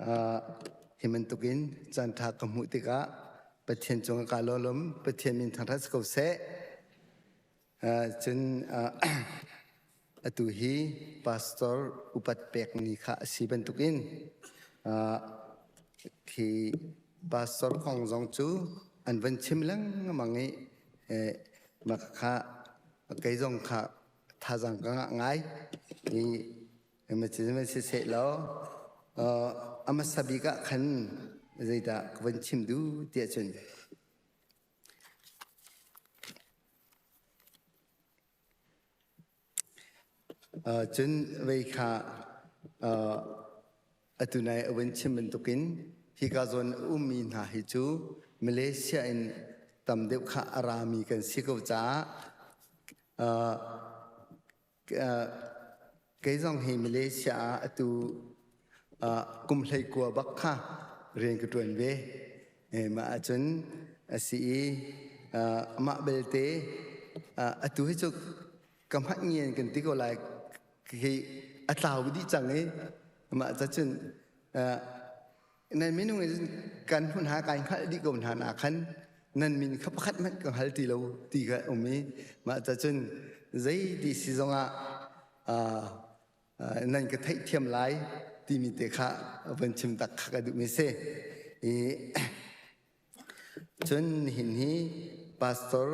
Hi bantukin caanṭha ka hmuh tikah Pathian cungah kaa lawm. Pathian min thangṭhat si ko seh. Cun atu hi pastor upat pek ni kha a si bantukin khi pastor kong zong cu an van chim lengmang i mah kha kei zong kha thazaang ka ngah ngai. I Siseh law a hmasa bik ah khan zeidah ka van chim duh tiah cun cun vei kha atu nai a van chim bantukin hika zawn a ummi hna hi cu Malaysia in tam deuh kha a rami kan si ko caah Kei zong hi Malaysia ah atu kum 19 bak kha rian ka ṭuan ve. Mah ahcun a si i amah belte atu hi cu ka hmanh ngian kan ti ko lai. Hi a tlau dih cang i mah cacun Nan minung in kan hmun ha kai hngalh dih ko hna na khan nan min kha pakhat hmanh ka hngal ti lo ti ka um i mah ca cun zei ti si zongah nan ka theihthiam lai timi te kha van chim tak kha ka duhmi si. I cun nihin hi pastor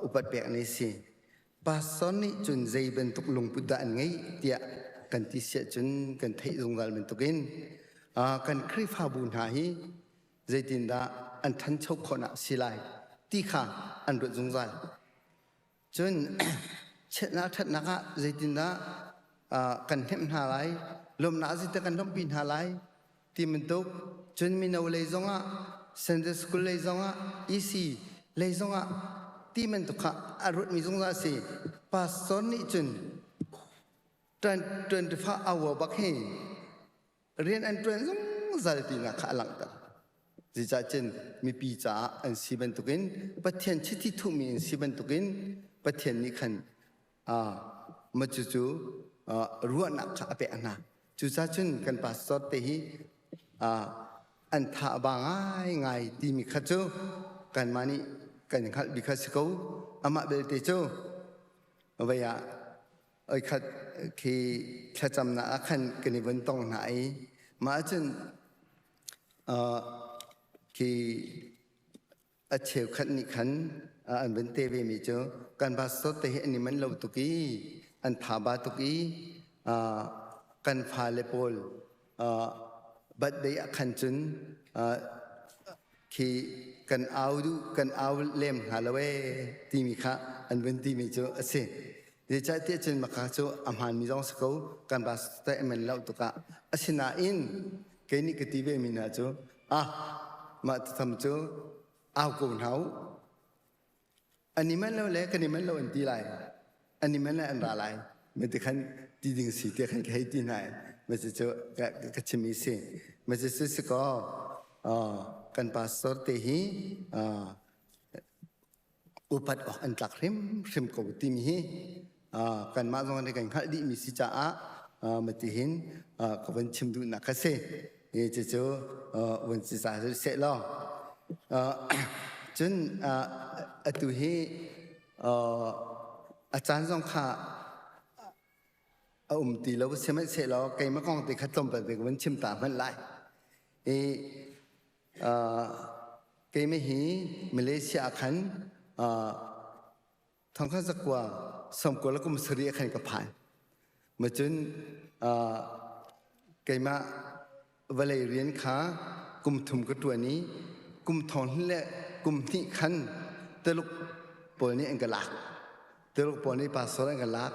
upat pek ni si. Pastor nih cun zei bantuk lungput dah an ngeih tiah kan ti siah cun kan theih zungzal bantukin kan Khrihfabu hna hi zeitindah an ṭhancho khawhnak si lai ti kha an ruat zungzal. Cun chiatnak ṭhatnak ah zeitindah kan hnemh hna lai, lawmhnak zeitindah kan lawmhpi hna lai ti bantuk cun mino lei zongah Sunday school lei zongah EC lei zongah ti bantuk kha a ruatmi zungzal si. Pastor nih cun 24 hour bak hi rian an ṭuan zungzal tinak kha a langhter. Zeicahcun mipi caah an si bantukin Pathian chiti thuhmi an si bantukin Pathian nih khan mah cucu ruahnak kha a pek hna. Cucaah cun kan pastor te hi an tha a ba ngaingai timi kha cu kanmah nih kan hngalh bik kha si ko. Amah belte cu vei ah oikhat khi thlacamnak ah khan kan i vun tong hna i mah ahcun khi a cheukhat nih khan an vun te vemi cu kan pastor te hi an i manh lo tuk i an thaba tuk i kan fale pawl birthday ah khan cun khi kan au duh kan au lem hna lo ee timi kha an vun timi cu a si. Zeicahtiah cun maka cu a hmaanmi zong si ko kan pastor te an man lo tuk ah asinain kei nih ka ti ve mi hna cu ah mah tham cu au ko hna u an i manh lo le kan i manh lo an ti lai an i manh le an ra lai me ti khan ti ding si ti khan ka hei ti hna me cu ka chim i si me cu si ko kan pastor te hi upat awk an tlak hrimhrim ko timi hi kanmah zong nih kan hngalh dihmi si caah matihin ka van chim duhnak ka si. Cucu vun si ca seh law. Cun atu hi a caan zong kha a um ti lo sihmanhsehlaw keimah kong te kha tlawmpal te ka vun chim ta hmanh lai. I Keimah hi Malaysia ah khan thongkhat zakua sawmkua le kum sarih ah khan ka phan. Macun keimah vawlei rian kha kum thum ka ṭuan i kum thong le kum hnih khan Tuluk pawl nih an ka lak. Tuluk pawl nih pastor an ka lak.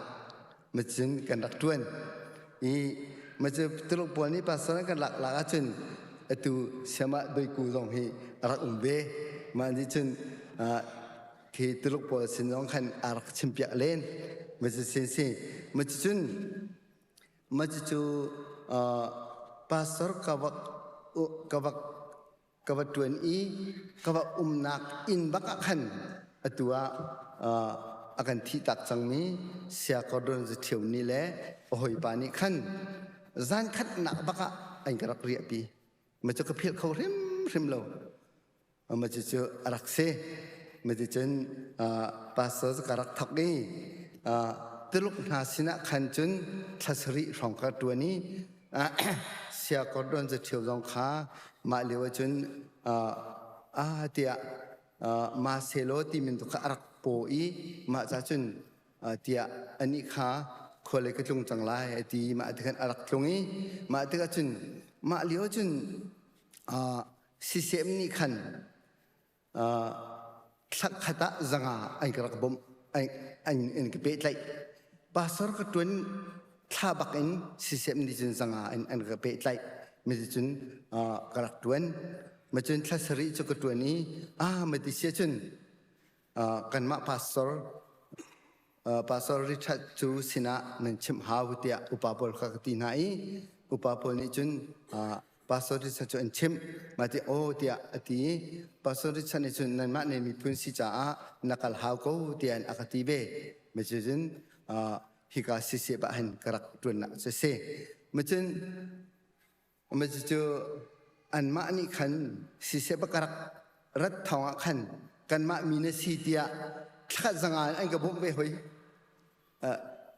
Macun kan rak ṭuan. I macun Tuluk pawl nih pastor an kan lak lak ahcun atu siamah doiku zong hi a rak um ve. Mah nih cun khi Tuluk pawl sin zong khan a rak chimpiak len. Macun sin si. Macun mah cucu pastor ka vak ka vak ka va ṭuan i ka va umnak inn bak ah khan atu ah a kan thihtak cangmi Saya Gordon Zaṭhio nih le a hawipa nih khan zan khatnak bak ah. an ka rak riahpi. Ma cu ka philh kho hrimhrim lo. Ma cucu a rak si. Ma ticun pastor cu ka rak thok i Tuluk hna sinah khan cun thla sarih hrawng ka ṭuan i sia kordon zaṭhio zong kha mah lio ahcun ah tiah ma selaw ti min tu kha a rak paw i mah ca cun tiah anih kha khualei ka tlung cang lai a ti mah ti khan a rak tlung i mah tikah cun mah lio cun CCM nih khan thla khat ah zanga an ka rak bawmh an ka pehtlaih pastor ka ṭuan thla bak in CCM nih cun zanga in an ka pehtlaih mi cun ka rak ṭuan ma cun thla sarih cu ka ṭuan i ah ma ti sia cun kanmah pastor Pastor Richard cu sinah nan chimh hau tiah upa pawl kha ka ti hna i upa pawl nih cun Pastor Richard cu an chimh mah ti aw tiah a ti i Pastor Richard nih cun nanmah ne miphun si caah na kal hau ko tiah a ka ti ve. Macun hika siseh bah hin ka rak ṭuannak cu a si. Macun Cucu anmah nih khan siseh ka rak rat thawng ah khan kanmah mi na si tiah thlakhat zanga in an ka bawmh ve hoi.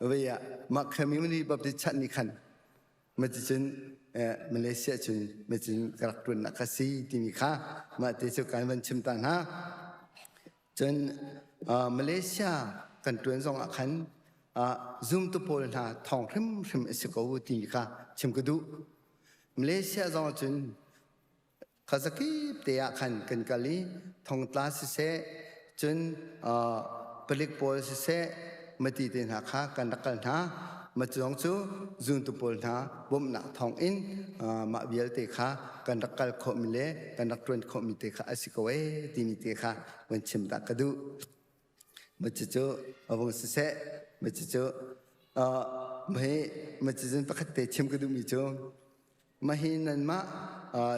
Vei ah mah community Baptist chan nih khan maticun Malaysia cun macun ka rak ṭuannak ka si timi kha mah te cu kan van chim ta hna. Cun Malaysia kan ṭuan zong ah khan zumtu pawl hna thawng hrimhrim a si ko ti kha chim ka duh. Malaysia zong cun khazakip te ah khan kan kal i thongtla siseh cun palik pawl siseh mati te hna kha kan rak kal hna. Mah zong cu zumtu pawl hna bawmhnak thawng in mah vialte kha kan rak kal khawhmi le kan rak ṭuan khawhmi te kha a si ko ee timi te kha van chim ta ka duh. Mah cucu a vung siseh, mah cucu mah mah cuzun pakhat te chim ka duhmi cu mah hi nanmah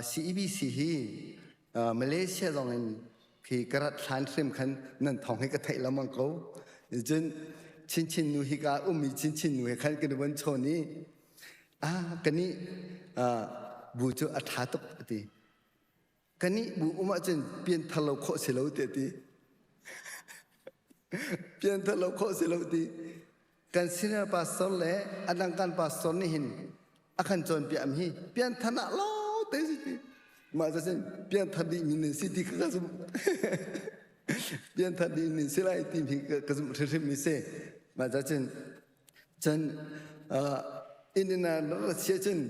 CEBC hi Malaysia zong in khi ka rat hlan hrim khan nan thawng hi ka theih lengmang ko. Cun Chinchin nu hi ka ummi Chinchin nu he khan kan i von chawn i ah kanih bu cu a ṭha tuk a ti. Kanih bu um ahcun pianthar lo khawh si lo tiah ti. Pianthar lo khawh si lo ti. Kan senior pastor le a dang kan pastor nih hin a kan cawnpiak mi hi pianthar ah lo te si ti. Mah cu cun pianthar dih mi nan si ti kha ka zumh. Pianthar dih nan si lai ti hi ka zumh hrimhrim mi si. Mah cu cun cun inn in rak chia cun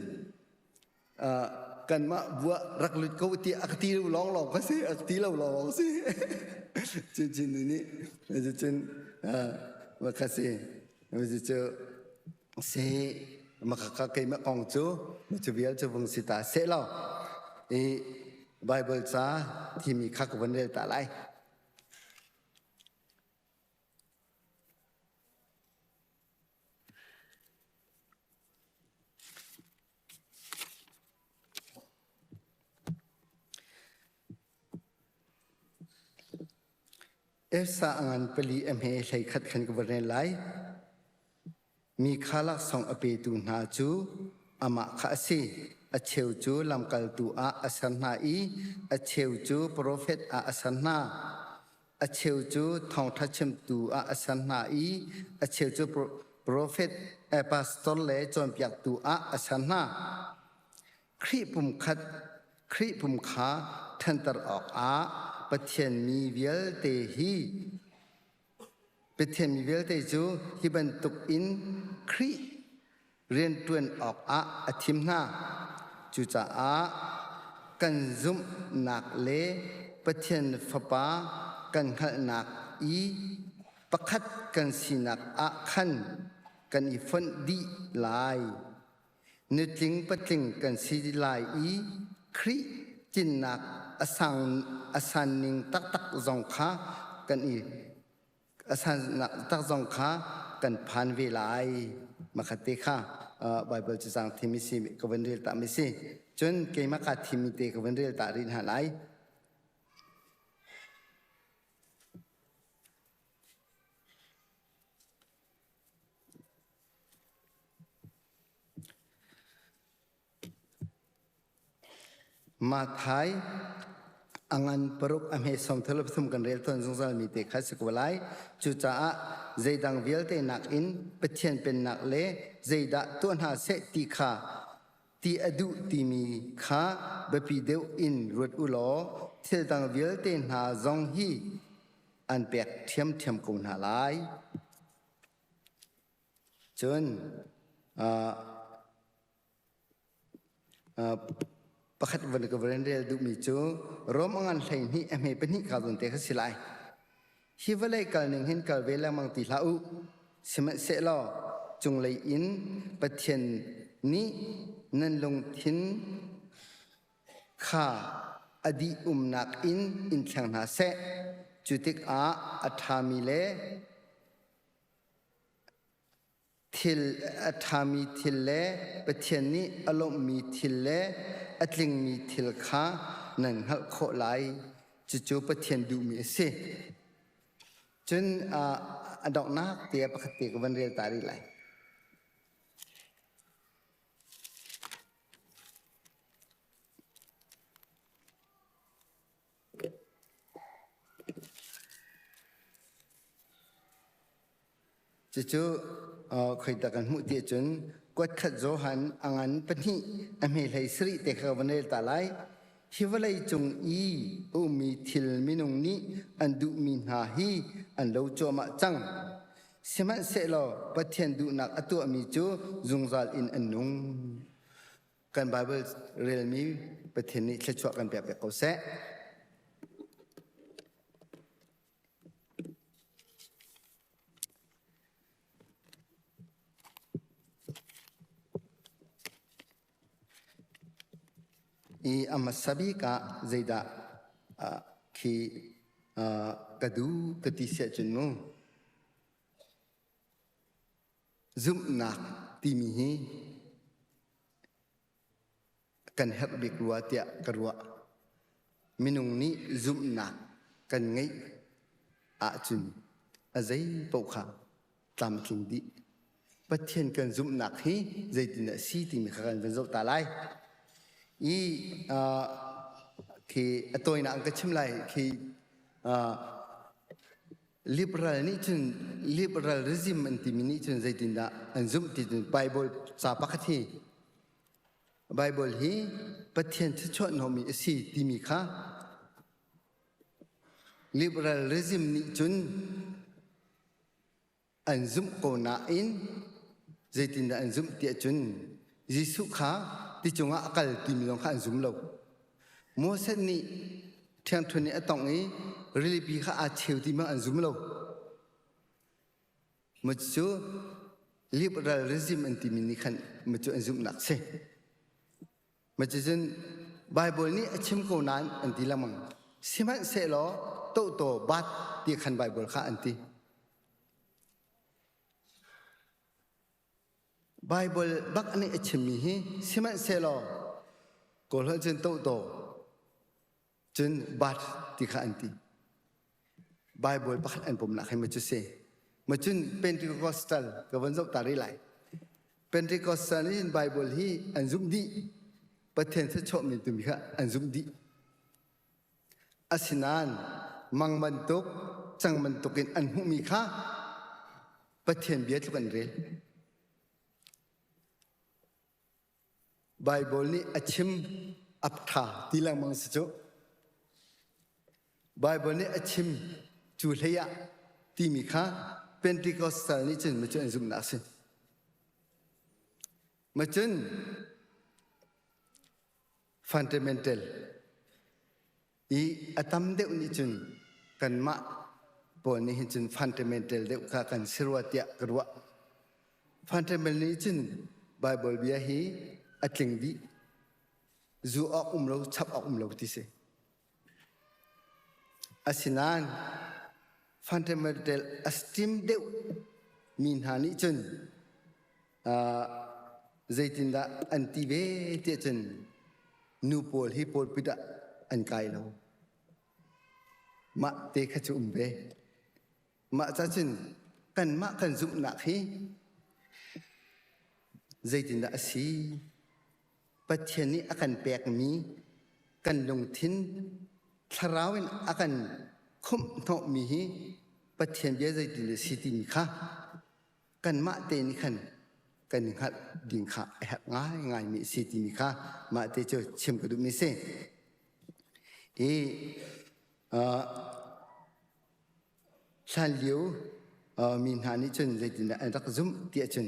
kanmah buah rak lut ko ti a ka ti lo lawng lawng ka si a ka ti lo lawng lawng si cun cun nih cun ma kha si cu si maka keimah kong cu cu vial cu vung si ta seh law i Bible ca thimi kha ka von rel ta lai. Elsa a ngan pali a hme 11 khan ka va rel lai. Mi kha laksawng a petu hna cu amah kha a si. A cheu cu lamkaltu ah a ser hna i a cheu cu profet ah a ser hna. A cheu cu thawngṭha chimtu ah a ser hna i a cheu cu profet, pastor le cawnpiaktu ah a ser hna. Khrih pum khat, Khrih pum kha ṭhanter awkah Pathian mi vialte hi Pathian mi vialte cu hi bantuk in Khrih rianṭuan awkah a thim hna. Cucaah kan zumhnak le Pathian Fapa kan hngalhnak i pakhat kan sinak ah khan kan i fonh dih lai. Nutling patling kan si lai i Khrih tinnak a sang a san ning taktak zong kha kan i a sannak tak zong kha kan phan ve lai makhat te kha Bible cacang thimi si ka van rel ta mi si cun keimah ka thimi te ka van rel ta rih hna lai Mathai a ngan paruk a hme som thalo pathum kan rel tawn zungzal mi te kha si ko lai. Cucaah zeidang vialte nakin Pathian pennak le zeidah tuah hna seh ti kha ti a duh timi kha biapi deuh in ruat u law thil dang vialte hna zong hi an pek ṭhiamṭhiam ko hna lai. Cun pakhat van ka van rel duhmi cu Rom a ngan 12 a hme pahnih ka zawn te kha si lai. Hi vawlei kal ning hin kal ve lengmang ti hlah u. Sihmanhsehlaw cunglei in Pathian nih nan lungthin kha a dih umnak in in thleng hna seh. Cu tikah a ṭhami le Thil a ṭhami thil le Pathian nih a lawmhmi thil le a tlingmi thil kha nan hngalh khawh lai. Cucu Pathian duhmi a si. Cun a donghnak te ah pakhat te ka van rel ta rih lai. Cucu khoidah kan hmuh ti ahcun kuatkhat Johan a ngan pahnih a hme hlei sarih te kha ka van rel ta lai. Hi vawlei cung i a ummi thil minung nih an duhmi hna hi an lo cuahmah cang. Sihmanhsehlaw Pathian duhnak a tuahmi cu zungzal in an nung. Kan Bible relmi Pathian nih thluachuah kan pek piak ko seh. I a hmasa bik ah zeidah khi ka duh ka ti siah cun mu zumhnak timi hi kan herh bik rua tiah ka ruah. Minung nih zumhnak kan ngeih ahcun a zei paoh kha tlamtling dih. Pathian kan zumhnak hi zeitin a si timi kha kan van zoh ta lai. I khi a tawinak an ka chim lai khi liberal nih cun liberalism an timi nih cun zeitindah an zumh ti cun Bible ca pakhat hi Baibal hi Pathian thluachuah hnawhmi a si timi kha liberalism nih cun an zumh ko nain zeitindah an zumh tiah cun Jesuh kha ti cungah a kal timi zong kha an zum lo. Moses nih ṭhiangṭhuan nih a tongh i rilipi kha aa cheu ti an zum lo. Cu liberalism an timi nih khan cu an zumhnak si. Cucun Bible nih a chim ko nain an ti lengmang. Sihmanhsehlaw tohtaw bat ti khan Bible kha an ti. Bible bak nih a chimmi hi sihmanhsehlaw Kawl holh cun tohtaw cun bat ti kha an ti. Bible pakhat an pumnak hi ma cu si. Ma cun Pentecostal ka van zoh ta rih lai. Pentecostal nih Bible hi an zumh dih. Pathian thluachuahmi timi kha an zumh dih. Asinain mang bantuk, cang bantuk in an hmuhmi kha Pathian bia tluk an rel. Baibal nih a chim a ṭha ti lengmang si cu. Baibal nih a chim cu hlei ah timi kha Pentecostal nih cun cu an zumhnak a si. Macun fundamental i a tam deuh nih cun kanmah pawl nih hin cun fundamental deuh kha kan si rua tiah ka ruah. Fundamental nih cun Bible bia hi a tling dih. Zu awk um lo, chap awk um lo ti si. Asinain fundamental a stream deuh mi hna nih cun zeitindah an ti ve tiah cun nu pawl hi pawlpit ah an kai lo. Mah te kha cu um ve. Mah ca cun kanmah kan zumhnak hi zeitindah a si? Pathian nih a kan pekmi. kan lungthin thlarau in a kan khumh hnawhmi hi Pathian bia zeitin a si timi kha kanmah te nih khan kan i hngalh ding kha a herh ngaingaimi a si timi kha mah te cu chim ka duhmi si. I hlanlio mi hna nih cun zeitindah an rak zumh ti ahcun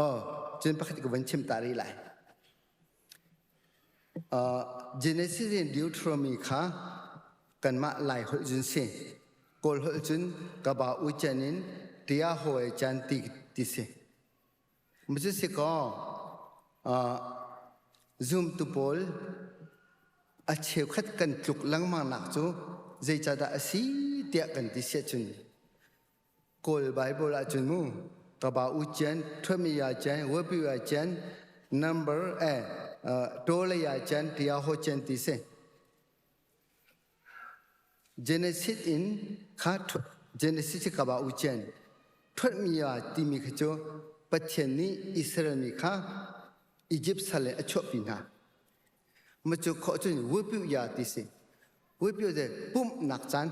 oh cun pakhat ka van chim ta rih lai. Genesis in Deuteronomy kha kanmah Lai holh cun si. Kawl holh cun ka ba u chan in tia hawi chan ti ti si. Macu si kaw zumtu pawl a cheukhat kan tluk lengmang nak cu zeicahdah a si tiah kan ti siah cun Kawl Bible ahcun mu kaba u cian thuami ya cian wapi ya cian number eh tole ya cian tia ho cian ti si Genesis in kha Genesis kaba u cian thuami ya timi kha cu Pathian nih Israel mi kha Egypt sal in a chuahpi hna Macu khawh cun wuipiu ya ti si. Wuipiu cu pumhnak caan.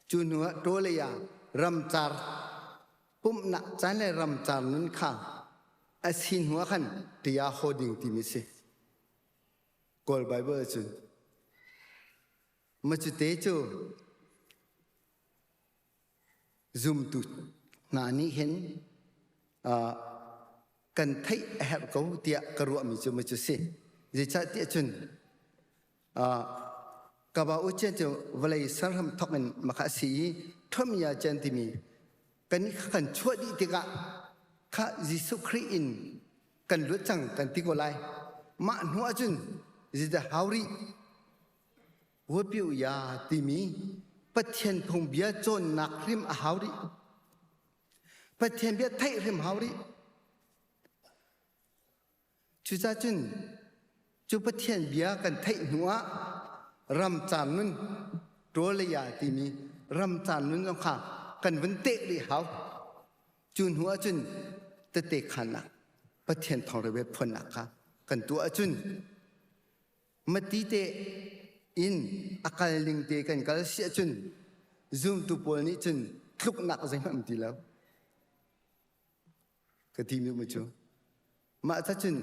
Cu hnu ah Tawlei ah ramcar pumhnak caan le ramcar nun kha a si hnu ah khan tia ho ding timi si. Kawl Bible cun. Macu te cu Zumtu hna nih hin kan theih a herh ko tiah ka ruahmi cu cu si. Zeicahtiah cun kaba u cian cu vawlei serhram thawk in maka a si i ṭhomia cian timi kan kan chuah dih tikah kha Jesuh Khrih in kan luat cang kan ti ko lai. Mah hnu ahcun zeidah hau rih? Huapiu ya timi Pathian phungbia cawnnak hrim a hau rih. Pathian bia theih hrim hau rih. Cucaah cun cu Pathian bia kan theih hnu ah ramcar nun ṭawlaya timi ramcar nun zong kha kan vun teh rih hau. Cu hnu ah cun tete khannak Pathian thawng phuannak kha kan tuah ahcun Mati te in a kal ning te kan kal si ahcun zumtu pawl nih cun tluknak zeihmanh um ti lo. Ka ti mi mu cu. Mah ca cun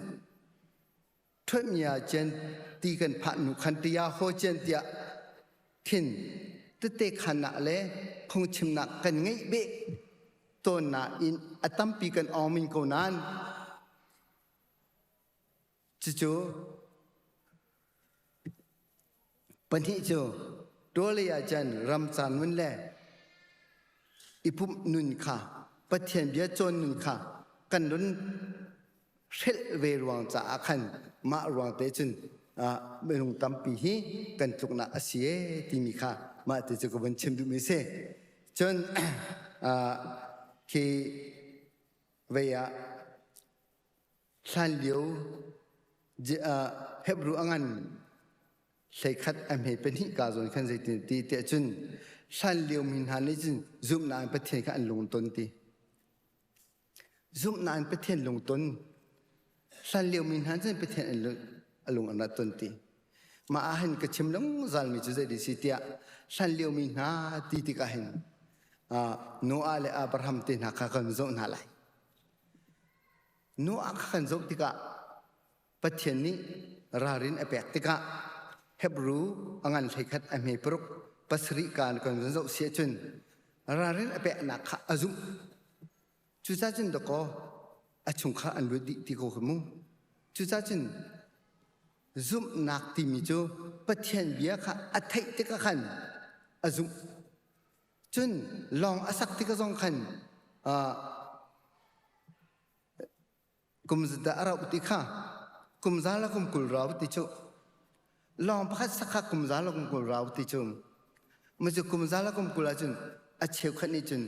ṭhuatmia cian ti kan phah nu khan tia ho cian tiah khin tete khannak le phungchimnak kan ngeih beh tawn nain a tampi kan awmin ko nain Cucu pahnih cu tualei ah cun ramcar nun le i pumh nun kha Pathian bia cawn nun kha kan run hrelh ve ruang caah khan mah ruang te cun minung tampi hi kan tluknak a si ee timi kha mah te cu ka vun chim duhmi si. Cun khi vei ah Hlanlio Hebru a ngan 11 a hme pahnih ka zawn khan zeitin ti tiah cun hlanlio mi hna nih cun zumhnak in Pathian kha an lungton ti. Zumhnak in Pathian lungton. Hlanlio mi hna cun Pathian an lung an rat ton ti. Mah ah hin ka chim lungzalmi cu zei si tiah hlanlio mi hna ti tikah hin Noah le Abraham te hna kha kan zoh hna lai. Noah kha kan zoh tikah Pathian nih ralrin a pek tikah Hebru a ngan 11 a hme paruk pasarih kaan kan zon zoh si ahcun ralrin a peknak kha a zumh. Cucaah cun dakaw a chungkhar an luat dih ti ko kha mu. Cucaah cun zumhnak timi cu Pathian bia kha a theih tikah khan a zumh. Cun lawng a sak tikah zong khan kum dah a rauh ti kha kum za le kum 20 rau ti cu lawng pakhat sak kha kum za le kum 20 rau ti cu macu kum za le kum 20 ahcun a cheukhat nih cun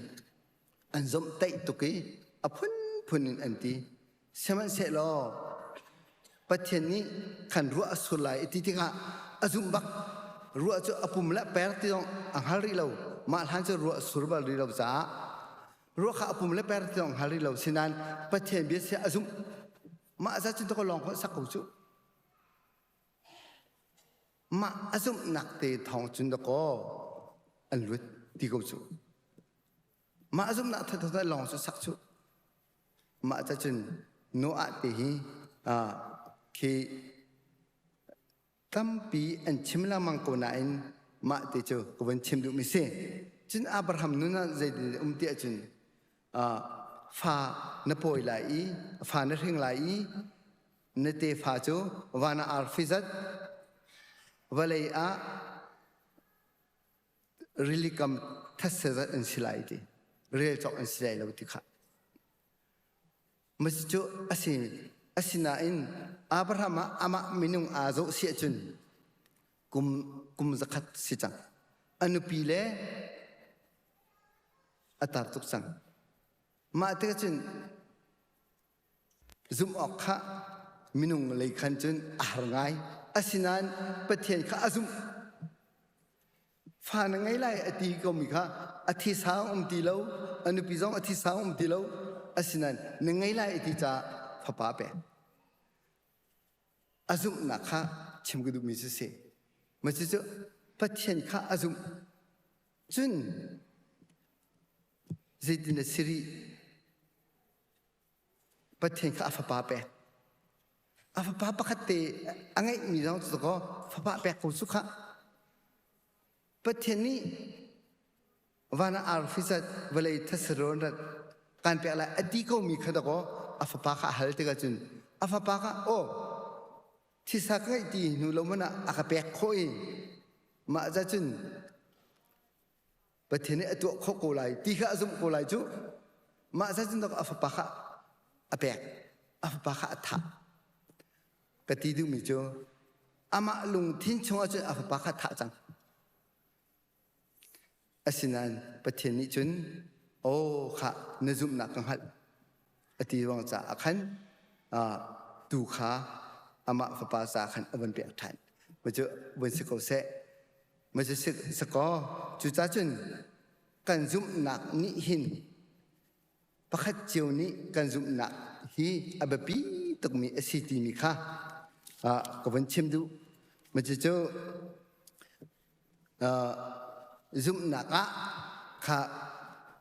an zomhtaih tuk i a phunphun in an ti sihmanhsehlaw Pathian nih khan ruah a sur lai ti tikah a zumh bak ruah cu a pum le per ti zong a hngal rih lo mah hlan cu ruah sur bal rih lo caah ruah kha a pum le per ti zong hngal rih lo sinain Pathian bia sia a zumh mah za cun to lawng sak ko cu. Mah a zumhnak te thawng cun dakaw an lut ti ko cu. Mah a zumhnak thatha lawng cu sak cu. Mah ca cun Noah te hi khi tampi an chim lengmang ko nain mah te cu ka von chim duhmi si. Cun Abraham nun ah zeitin um ti ahcun fa na pawi lai i fa na hring lai i na tefa cu van ah arfi zat vawlei ah rili kam thetse zat an si lai ti rel cawk an si lai lo ti kha Masi cu a si. Asinain Abraham ah amah minung aa zoh si ahcun kum kum zakhat si cang. A nupi le a tar tuk cang. Mah tikah cun zumh awk kha minung lei khan cun a har ngai. Asinain Pathian kha a zumh. Fa na ngei lai a ti komi kha a thisa um ti lo, a nupi zong a thisa um ti lo. Asinain na ngei lai a ti caah fapa a pek. A zumhnak kha chim ka duhmi cu si. Mah cucu Pathian kha a zumh. Cun zeitin a si rih? Pathian kha a fapa pek. A fapa pakhat te a ngeihmi zong cu kaw fapa pek ko cu khah. Pathian nih van ah arfi zat vawlei thasarawn rat kan pek lai a ti komi kha dakaw a fapa kha a hal tikah cun a fapa kha aw thisa ka ngeih ti hnu lo man ah a ka pek khawh i mah ca cun Pathian nih a tuah khawh ko lai ti kha a zumh ko lai cu mah cun a fapa kha a pek a fapa kha a thah ka ti duhmi cu amah lungthin chungah cun a fapa kha thah cang asinain Pathian nih cun aw kha na zumhnak ka hngalh a ti ruang caah khan tu kha amah fapa ca khan a von pek ṭhan cu vun si ko seh Sakaw cucah cun kan zumhnak nih hin pakhat cio nih kan zumhnak hi a biapi tukmi a si timi kha ka vun chim duh. Cucu zumhnak ah kha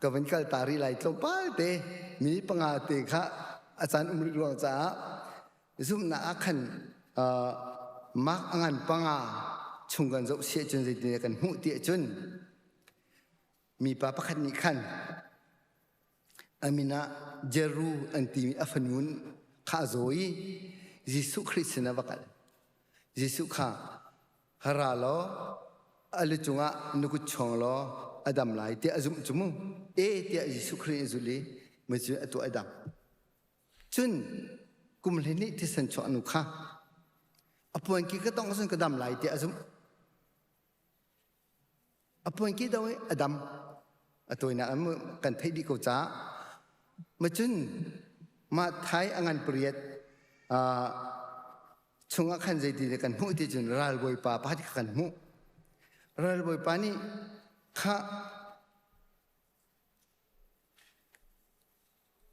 ka vun kal ta rih lai tlawmpal te mi panga te kha a caan um rih ruang caah Zumhnak ah khan mark a ngan panga chung kan zoh siah cun zeitin kan hmuh ti ahcun mipa pakhat nih khan a min ah Jeru an timi a fanu kha a zaw i Jesuh Khrih sin ah va kal. Jesuh kha ra law a lu cungah na kut chuang law a dam lai tiah a zumh cu mu. E tiah Jesuh Khrih nih a zulh i mei a tuah a dam. Cun kum hleihnih thisen chuah nu kha a puanki ka tongh cun ka dam lai tiah a zumh. A puanki do i a dam. A tawinak an kan theih dih ko caah. Ma cun mah thai a ngan pariat chungah khan zeiti kan hmuh ti cun ralbawipa pakhat kha kan hmuh. Ralbawipa nih kha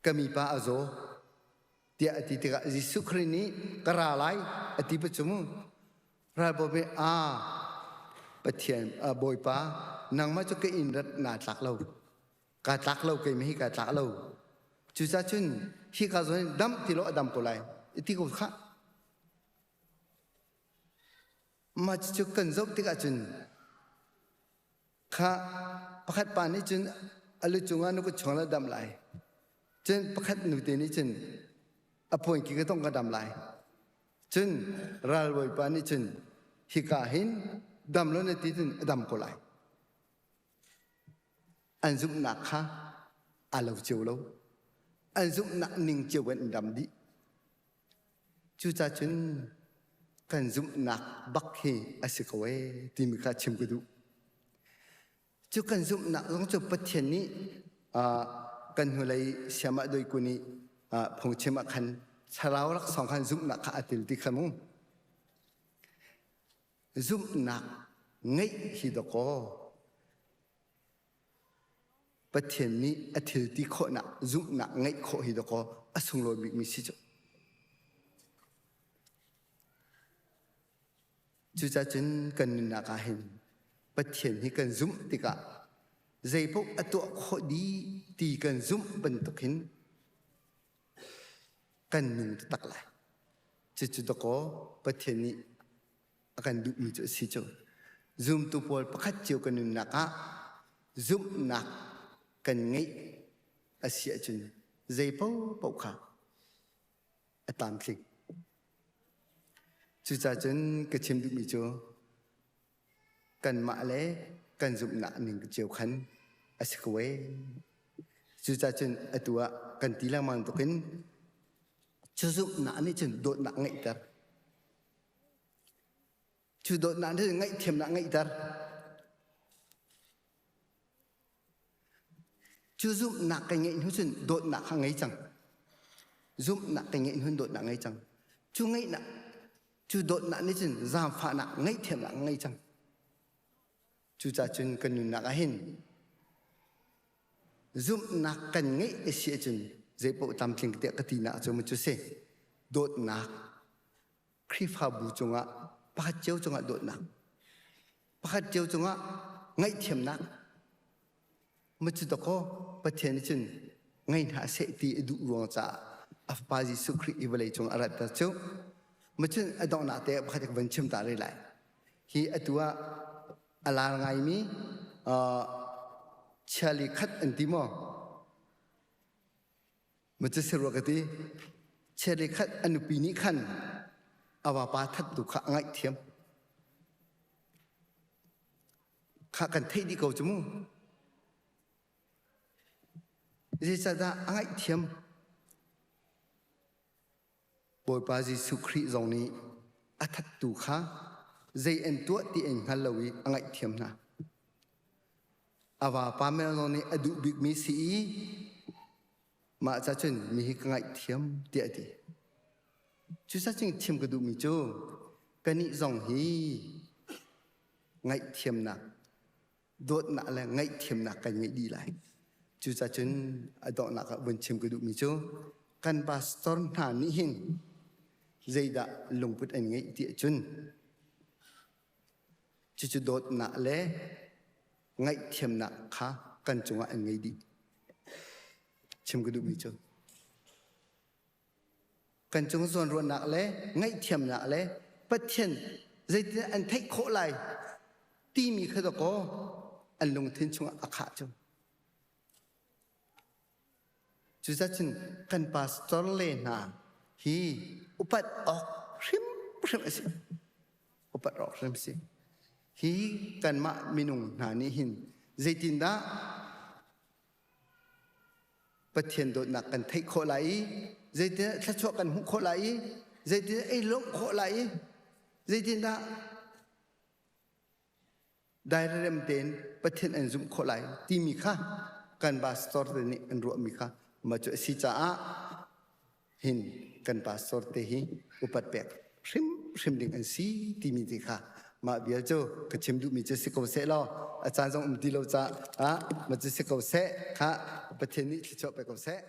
Ka mipa a zaw tiah a ti tikah Jesuh Khrih nih ka ra lai a ti pa cu mu. Ralbawi nih a Pathian Bawipa nangmah cu ka inn rat naa tlak lo. Kaa tlak lo keimah hi kaa tlak lo. Cucaah cun hi ka zawn dam ti law a dam ko lai. Ti ko khah. Mah cucu kan zoh tikah cun Kha pakhat pa nih cun a lu cungah na kut chuang la dam lai. Cun pakhat nute nih cun a puanki ka tong ka dam lai. Cun ralbawipa nih cun hika hin dam lo na ti cun a dam ko lai. An zumhnak kha aa lo cio lo. An zumhnak ning cio in an dam dih. Cucaah cun kan zumhnak bak hi a si ko ee timi kha chim ka duh. Cu kan zumhnak zong cu Pathian nih kan hnulei siamah doi kun i phungchim ah khan thlarau laksawng khan zumhnak kha a til ti kha mu. Zumhnak ngeih hi dawkaw Pathian nih a thil ti khawhnak zumhnak ngeih khawh hi dawkaw a sunglawi bikmi si cu. Cucacun kan nunnak ah hin Pathian hi kan zumh tikah zeipaoh a tuah khawh dih ti kan zumh bantuk hin kan nung taktak lai. Cucu dakaw Pathian nih a kan duhmi cu a si cu. Zumtu pawl pakhat cio kan nunnak ah zumhnak kan ngeih a si ahcun zei paohpaoh kha a tlamtling. Cucaah cun ka chim duhmi cu kanmah le kan zumhnak ning cio khan a si ko ee. Cucaah cun atu ah kan ti lengmang tukin cu zumhnak nih cun dawtnak ngeihter. Cu dawtnak nih ngaihthiamnak ngeihter. Cu zumhnak kan ngeih hnu cun dawtnak kha ngei cang. Zumhnak kan ngeih hnu dawtnak ngei cang. Cu ngeihnak cu dawtnak nih cun zaangfahnak ngaihthiamnak ngei cang. Cucaah cun kan nunnak ah hin zumhnak kan ngeih a si ahcun zeipaoh tlamtling tiah ka tinak cu mu cu si dawtnak Khrihfabu cungah pakhat cio cungah dawtnak, pakhat cio cungah ngaihthiamnak. Macu dakaw Pathian nih cun ngei hna seh ti a duh ruang caah a Fapa Jesuh Khrih i vawlei cung a ratter cu. Macun a donghnak te pakhat ka van chim ta rih lai. Hi atu ah a lar ngaimi chiali khat an ti maw? Macu rua ka ti. Chiali khat a nupi nih khan a vapa thattu kha a ngaihthiam. Kha kan theih dih ko cu mu. Zeicahdah a ngaihthiam? Bawipa Jesuh Khrih zong nih a thattu kha zei an tuah ti an hngal lo i a ngaihthiam hna. A vapa mel zong nih a duh bikmi si i mah ca cun mi hi ka ngaihthiam tiah a ti. Cucacing chim ka duhmi cu kannih zong hi ngaihthiamnak dawtnak le ngaihthiamnak kan ngeih dih lai. Cucacun a donghnak ah vun chim ka duhmi cu kan pastor hna nih hin zeidah lungput an ngeih ti ahcun cucu dawtnak le ngaihthiamnak kha kan cungah an ngei dih. Chim ka duhmi cu kan cung zawnruahnak le ngaihthiamnak le Pathian zeitin an theih khawh lai timi kha dakaw an lungthin chungah a khah cu. Cuzacun kan pastor le hna hi upat awk hrimhrim a si. Upat awk hrim si. Hi kanmah minung hna nih hin zeitindah Pathian dawtnak kan theih khawh lai i zeitindah thluachuah kan hmuh khawh lai i zeitindah ei lawmh khawh lai i zeitindah dairem tein Pathian an zumh khawh lai timi kha kan pastor te nih an ruahmi kha mah cu a si caah hin kan pastor te hi upat pek hrimhrim ding an si timi te kha mah bia cu ka chim duhmi cu si ko seh law a caan zong um ti lo caah mah cu si ko seh kha Pathian nih thluachuah pe ko seh.